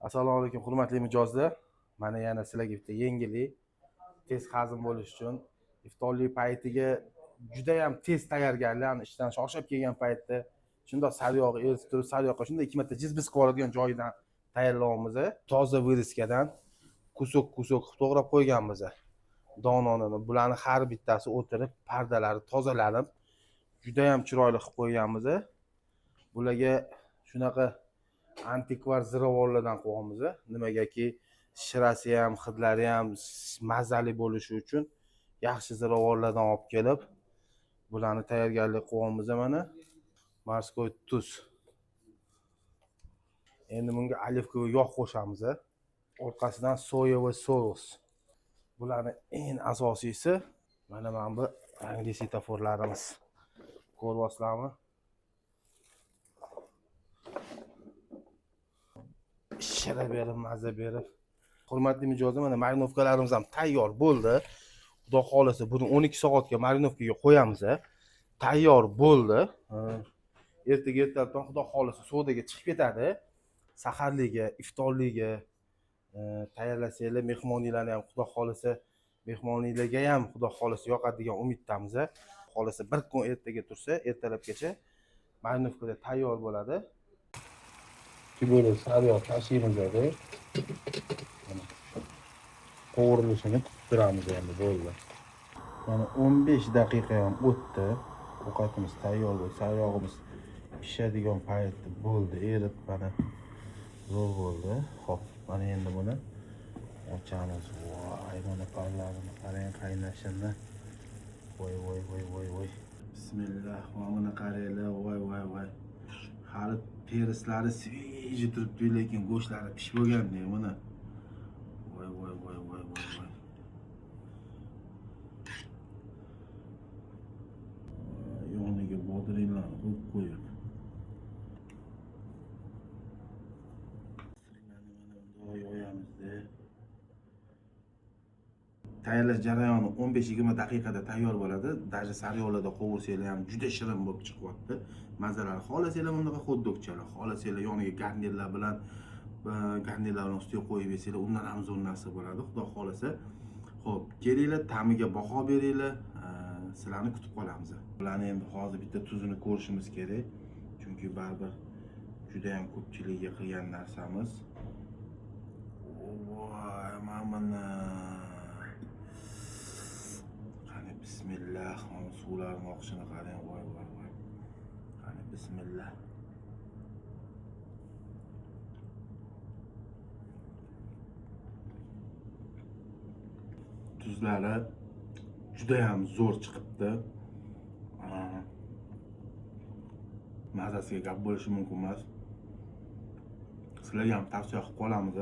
Assalomu alaykum hurmatli mijozlar. Mana yana sizlarga bitta yengillik, tez hazm bo'lish uchun iftorlik paytiga juda ham tez tayyorgarlik, ishdan shoshib kelgan paytda shundoq sariyog' eritib turib, sariyog'ga shunday ikki marta jiz-biz qilib oladigan joyidan tayyorlayapmiz. Toza вырезка dan кусок кусок qilib to'g'rab qo'yganmiz. Dononini bularni har bittasi o'tirib, pardalari tozalanib, juda ham chiroyli qilib qo'yganmiz. Bularga shunaqa antikvar ziravorlardan qo'yamiz. Nimagaki shirasi ham, hidlari ham mazali bo'lishi uchun yaxshi ziravorlardan olib kelib, bularni tayyorgarlik qilyapmiz mana. Морской tuz. Endi bunga оливковый yog' qo'shamiz. Orqasidan соевый sous. Bularni eng asosiysi mana bu rangli svetoforlarimiz. Ko'ryapsizlarmi? Shira berib, maza berib. Hurmatli mijozlar, mana marinovkalarimiz ham tayyor bo'ldi. Xudo xohlasa buni 12 soatga marinovkaga qo'yamiz. Tayyor bo'ldi. Ertaga ertalabdan Xudo xohlasa savdoga chiqib ketadi. Saharliga, iftorliga tayyorlasanglar, mehmoninglarni ham Xudo xohlasa, mehmonlarga ham Xudo xohlasa yoqadi degan umiddamiz. Xohlasa bir kun ertaga tursa, ertalabgacha marinovkada tayyor bo'ladi. Bo'lib sariyog' tashlaymiz. Qovurilishini kutib turamiz endi, bo'ldi. Mana 15 daqiqa ham o'tdi. Ovqatimiz tayyor bo'ldi. Sariyog'imiz pishadigan payt bo'ldi. Erib mana zo'r bo'ldi. Xo'p, mana endi buni ochamiz. Voy, mana parlarini qarang qaynashini. Voy voy voy voy voy. Bismillah, mana qaranglar, voy voy voy. Hali perislari свежий turibdi, lekin go'shtlari pishib bo'lganda mana. Voy voy voy voy voy voy. Yoniga bodringlarni qo'yib qo'yib. Mana bundoq yoyamizda. Tayyorlash jarayoni 15-20 daqiqada tayyor bo'ladi. Даже sariyog'larda qovursanglar ham juda shirin bo'lib chiqyapti. Mazalari. Xohlasanglar bunaqa xot-dogchalar, xohlasanglar yoniga garnirlar bilan ustiga qo'yib yesanglar, undan ham zo'r narsa bo'ladi. Xudo xohlasa. Xo'p, kelinglar, ta'miga baho beringlar. Sizlarni kutib qolamiz. Bularni endi hozir bitta tuzini ko'rishimiz kerak. Chunki baribir juda ham ko'pchilikka qilgan narsamiz. Voy, mana buni. Qani bismillah, mana suvlarning oqishini qarang, voy voy voy. Qani bismillah. Tuzlari juda ham zo'r chiqibdi. Mazasiga gap bo'lishi mumkin emas. Sizlarga ham tavsiya qilib qolamiz.